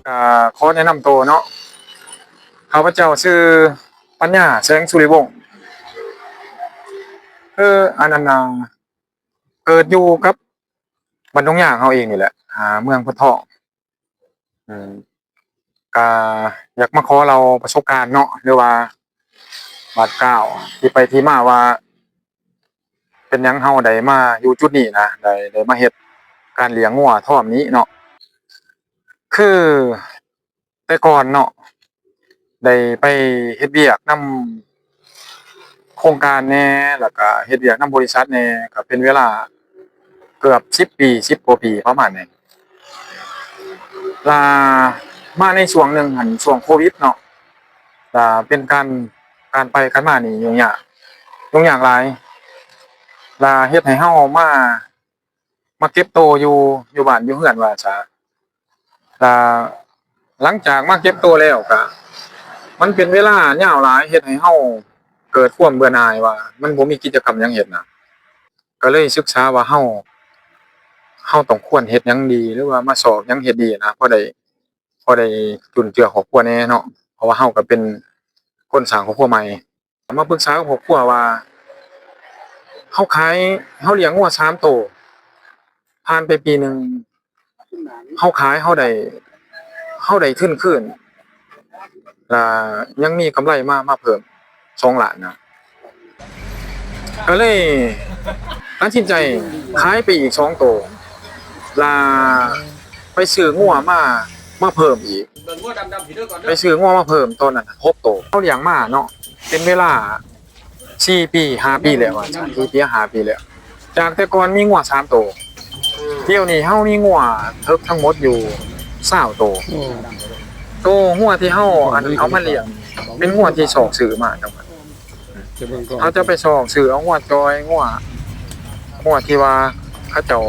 ກະຂໍແນະນຳໂຕເນາະ, ຂ້າພະເຈົ້າຊື່ປັນຍາ ແສງສຸລິວົງ ເອີ ອັນນັ້ນນະ ເກີດຢູ່ກັບບ້ານດົງຍາງເຮົາເອງນີ້ແຫຼະ ອ່າ ເມືອງໂພນທອງ. ເອີ ກະຢາກມາຂໍເລົ່າປະສົບການເນາະ ຫຼືວ່າບາດກ້າວ ທີ່ໄປທີ່ມາວ່າ ເປັນຫຍັງເຮົາໄດ້ມາຢູ່ຈຸດນີ້ນະ ໄດ້ ໄດ້ມາເຮັດການລ້ຽງງົວທອມນີ້ເນາະ. ຄືແຕ່ກ່ອນເນາະ ໄດ້ໄປເຮັດວຽກນຳໂຄງການແດ່ ແລ້ວກະເຮັດວຽກນຳບໍລິສັດແດ່ ກະເປັນເວລາເກືອບສິບປີ ສິບກວ່າປີປະມານນີ້. ລະມາໃນຊ່ວງໜຶ່ງຫັ້ນ ຊ່ວງໂຄວິດເນາະ ລະເປັນການ ການໄປການມານີ້ຫຍຸ້ງຍາກ ຫຍຸ້ງຍາກຫຼາຍ ລະເຮັດໃຫ້ເຮົາມາ ມາເກັບໂຕຢູ່ ຢູ່ບ້ານຢູ່ເຮືອນວ່າຊະ. ລະຫຼັງຈາກມາເກັບໂຕແລ້ວກະ ມັນເປັນເວລາຍາວຫຼາຍ ເຮັດໃຫ້ເຮົາເກີດຄວາມເບື່ອໜ່າຍວ່າ ມັນບໍ່ມີກິດຈະກຳຫຍັງເຮັດນະ. ກະເລີຍສຶກສາວ່າເຮົາ ເຮົາຕ້ອງຄວນເຮັດຫຍັງດີ ຫຼືວ່າມາຊອກຫຍັງເຮັດດີນະ ພໍໄດ້ ພໍໄດ້ຈຸນເຈືອຄອບຄົວແດ່ເນາະ ເພາະວ່າເຮົາກະເປັນຄົນສ້າງຄອບຄົວໃໝ່. ມາປຶກສາກັບຄອບຄົວວ່າ ເຮົາຂາຍ ເຮົາລ້ຽງງົວສາມໂຕ ຜ່ານໄປປີໜຶ່ງ ເຮົາຂາຍ ເຮົາໄດ້ ເຮົາໄດ້ທຶນຄືນ ລະຍັງມີກຳໄລມາ ມາເພີ່ມສອງລ້ານນະ. ກະເລີຍຕັດສິນໃຈຂາຍໄປອີກສອງໂຕ ລະໄປຊື້ງົວມາ ມາເພີ່ມອີກ ໄປຊື້ງົວມາເພີ່ມຕອນນັ້ນຫົກໂຕ. ເຮົາລ້ຽງມາເນາະ ເປັນເວລາສີ່ປີ ຫ້າປີແລ້ວ ວ່າຊັ້ນ ສີ່ປີ ຫ້າປີແລ້ວ. ຈາກແຕ່ກ່ອນມີງົວສາມໂຕ ດຽວນີ້ເຮົາມີງົວເຖິກທັງໝົດຢູ່ຊາວໂຕ. ໂຕງົວທີ່ເຮົາ ອັນ ເອົາມາລ້ຽງ ເປັນງົວທີ່ຊອກຊື້ມາທັງໝົດ. ເຮົາຈະໄປຊອກຊື້ເອົາງົວຈ່ອຍ ງົວ ງົວທີ່ວ່າເຂົາເຈົ້າ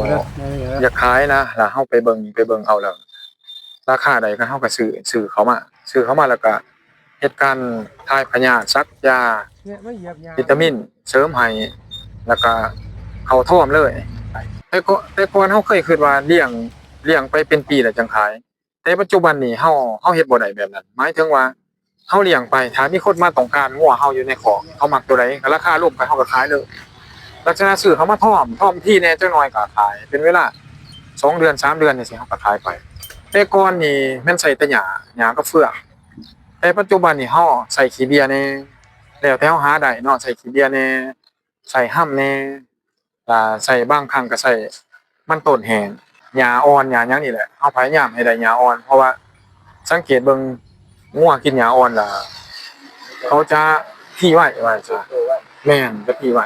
ຢາກຂາຍນະ ລະເຮົາໄປເບິ່ງ ໄປເບິ່ງເອົາ ລະລາຄາໃດ ເຮົາກະຊື້ ຊື້ເຂົ້າມາ ຊື້ເຂົ້າມາ ລະກະເຮັດການຖ່າຍພະຍາດ ສັກຢາ ວິຕາມິນເສີມໃຫ້ ລະກະເຂົ້າທ້ອງເລີຍ. ແຕ່ກໍ ແຕ່ກ່ອນເຮົາເຄີຍຄິດວ່າລ້ຽງ ລ້ຽງໄປເປັນປີແລ້ວຈັ່ງຂາຍ. ແຕ່ປັດຈຸບັນນີ້ເຮົາ ເຮົາເຮັດບໍ່ໄດ້ແບບນັ້ນ. ໝາຍເຖິງວ່າເຮົາລ້ຽງໄປ ຖ້າມີຄົນມາຕ້ອງການງົວເຮົາຢູ່ໃນຄອກ ເຂົາມັກໂຕໃດ ກະລາຄາລົງໄປ ເຮົາກະຂາຍເລີຍ. ລັກສະນະຊື້ເຂົ້າມາທ້ອມ ທ້ອມທີແດ່ ຈັກໜ້ອຍກະຂາຍ ເປັນເວລາສອງເດືອນ ສາມເດືອນຈັ່ງຊີ້ ເຮົາກະຂາຍໄປ. ແຕ່ກ່ອນນີ້ແມ່ນໃຊ້ແຕ່ຫຍ້າ ຫຍ້າກັບເຟືອງ. ແຕ່ປັດຈຸບັນນີ້ເຮົາໃສ່ຂີ້ເບຍແດ່ ແລ້ວແຕ່ເຮົາຫາໄດ້ເນາະ ໃສ່ຂີ້ເບຍແດ່ ໃສ່ຮຳແດ່ ລະໃສ່ ບາງຄັ້ງກະໃສ່ມັນຕົ້ນແຫ້ງ ຫຍ້າອ່ອນ ຫຍ້າຫຍັງນີ້ແຫຼະ. ເຮົາພະຍາຍາມໃຫ້ໄດ້ຫຍ້າອ່ອນ ເພາະວ່າສັງເກດເບິ່ງ ງົວກິນຫຍ້າອ່ອນລະ ເຂົາຈະພີ້ໄວ ວ່າຊັ້ນຊະ. ແມ່ນ ຈະພີ້ໄວ.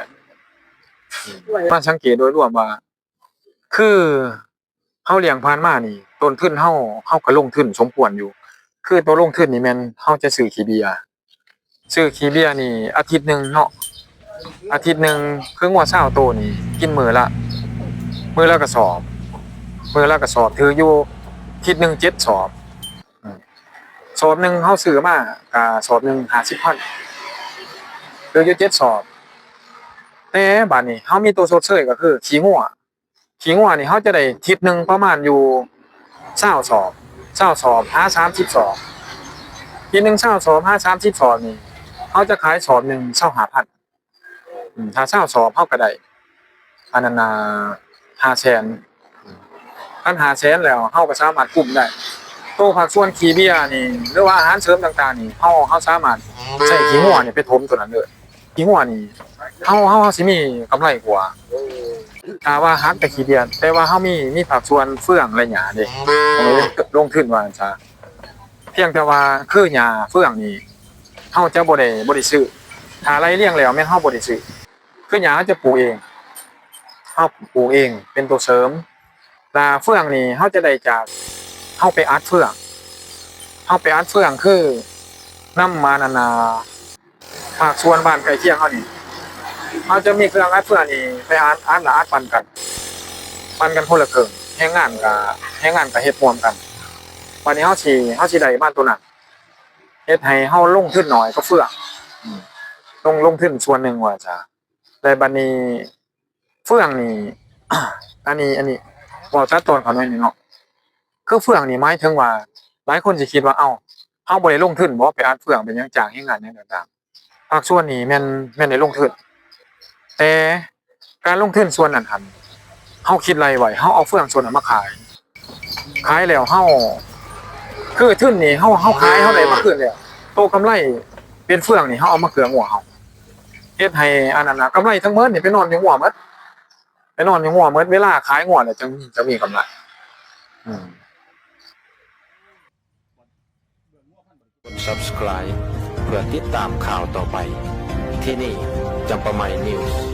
ມາສັງເກດໂດຍລວມວ່າ ຄືເຮົາລ້ຽງຜ່ານມານີ້ ຕົ້ນທຶນເຮົາ ເຮົາກະລົງທຶນສົມຄວນຢູ່. ຄືໂຕລົງທຶນນີ້ແມ່ນເຮົາຈະຊື້ຂີ້ເບຍ ຊື້ຂີ້ເບຍນີ້ອາທິດໜຶ່ງເນາະ ອາທິດໜຶ່ງ ຄືງົວຊາວໂຕນີ້ກິນມື້ລະ ມື້ລະກະສອບ ມື້ລະກະສອບ ຖືກຢູ່ທິດໜຶ່ງເຈັດສອບ. ສອບໜຶ່ງເຮົາຊື້ມາກະສອບໜຶ່ງຫ້າສິບພັນ ຖືກຢູ່ເຈັດສອບ. ແຕ່ບາດນີ້ເຮົາມີໂຕຊົດເຊີຍກະຄືຂີ້ງົວ ຂີ້ງົວນີ້ເຮົາຈະໄດ້ທິດໜຶ່ງປະມານຢູ່ຊາວສອບ ຊາວສອບຫາສາມສິບສອບ. ທິດໜຶ່ງຊາວສອບຫາສາມສິບສອບນີ້ ເຮົາຈະຂາຍສອບໜຶ່ງຊາວຫ້າພັນ. ອືມ ຖ້າຊາວສອບເຮົາກະໄດ້ ອັນນັ້ນນະ ຫ້າແສນ. ຄັນຫ້າແສນແລ້ວເຮົາກະສາມາດກຸ້ມໄດ້. ໂຕພາກສ່ວນຂີ້ເບຍນີ້ ຫຼືວ່າອາຫານເສີມຕ່າງໆນີ້ ເຮົາ ເຮົາສາມາດໃຊ້ຂີ້ງົວນີ້ໄປຖົມໂຕນັ້ນເລີຍ. ຂີ້ງົວນີ້ ເຮົາ ເຮົາ ເຮົາຊິມີກຳໄລກວ່າ ຖ້າວ່າຫັກແຕ່ຂີ້ເບຍ. ແຕ່ວ່າເຮົາມີ ມີພາກສ່ວນເຟືອງ ແລະ ຫຍ້າເດ້ ລົງທຶນວ່າຊັ້ນຊະ. ພຽງແຕ່ວ່າຄືຫຍ້າເຟືອງນີ້ ເຮົາຈະບໍ່ໄດ້ ບໍ່ໄດ້ຊື້. ຖ້າໄລ່ລຽງແລ້ວແມ່ນເຮົາບໍ່ໄດ້ຊື້. ຄືຫຍ້າເຮົາຈະປູກເອງ ເຮົາປູກເອງເປັນໂຕເສີມ. ລະເຟືອງນີ້ເຮົາຈະໄດ້ຈາກ ເຮົາໄປອັດເຟືອງ ເຮົາໄປອັດເຟືອງຄືນຳ ອັນນັ້ນນະ ພາກສ່ວນບ້ານໃກ້ຄຽງເຮົານີ້ ເຮົາຈະມີເຄື່ອງອັດເຟືອງນີ້ ໄປອັດ ອັດລະອັດປັນກັນ ປັນກັນຄົນລະເຄິ່ງ. ແຮງງານກະ ແຮງງານກະເຮັດຮ່ວມກັນ. ບາດນີ້ເຮົາຊິ ເຮົາຊິໄດ້ມາໂຕນັ້ນ ເຮັດໃຫ້ເຮົາລົງທຶນໜ້ອຍກວ່າເຟືອງ ອືມ ລົງ ລົງທຶນສ່ວນໜຶ່ງວ່າຊະ. ແລະ ບາດນີ້ເຟືອງນີ້ ອັນນີ້ ອັນນີ້ເວົ້າຕັດຕອນເຂົ້າໜ້ອຍໜຶ່ງເນາະ. ຄືເຟືອງນີ້ໝາຍເຖິງວ່າ ຫຼາຍຄົນຊິຄິດວ່າ ເອົ້າ ເຮົາບໍ່ໄດ້ລົງທຶນບໍ ໄປອັດເຟືອງ ໄປຫຍັງ ຈ້າງແຮງງານຫຍັງຕ່າງໆ ພາກສ່ວນນີ້ແມ່ນ ແມ່ນໄດ້ລົງທຶນ ແຕ່ການລົງທຶນສ່ວນນັ້ນຫັ້ນ ເຮົາຄິດໄລ່ໄວ້ ເຮົາເອົາເຟືອງສ່ວນນັ້ນມາຂາຍ ຂາຍແລ້ວເຮົາ ຄືທຶນນີ້ເຮົາ ເຮົາຂາຍ ເຮົາໄດ້ມາຄືນແລ້ວ ໂຕກຳໄລເປັນເຟືອງນີ້ ເຮົາເອົາມາເກືອງົວເຮົາ ເຮັດໃຫ້ອັນນັ້ນນະ ກຳໄລທັງໝົດນີ້ໄປນອນຢູ່ງົວໝົດ ໄປນອນຢູ່ງົວໝົດ ເວລາຂາຍງົວແລ້ວ ຈັ່ງ ຈັ່ງມີກຳໄລ. ອືມ ກົດ Subscribe ເພື່ອຕິດຕາມຂ່າວຕໍ່ໄປ. ທີ່ນີ້ ຈຳປາໃໝ່ News.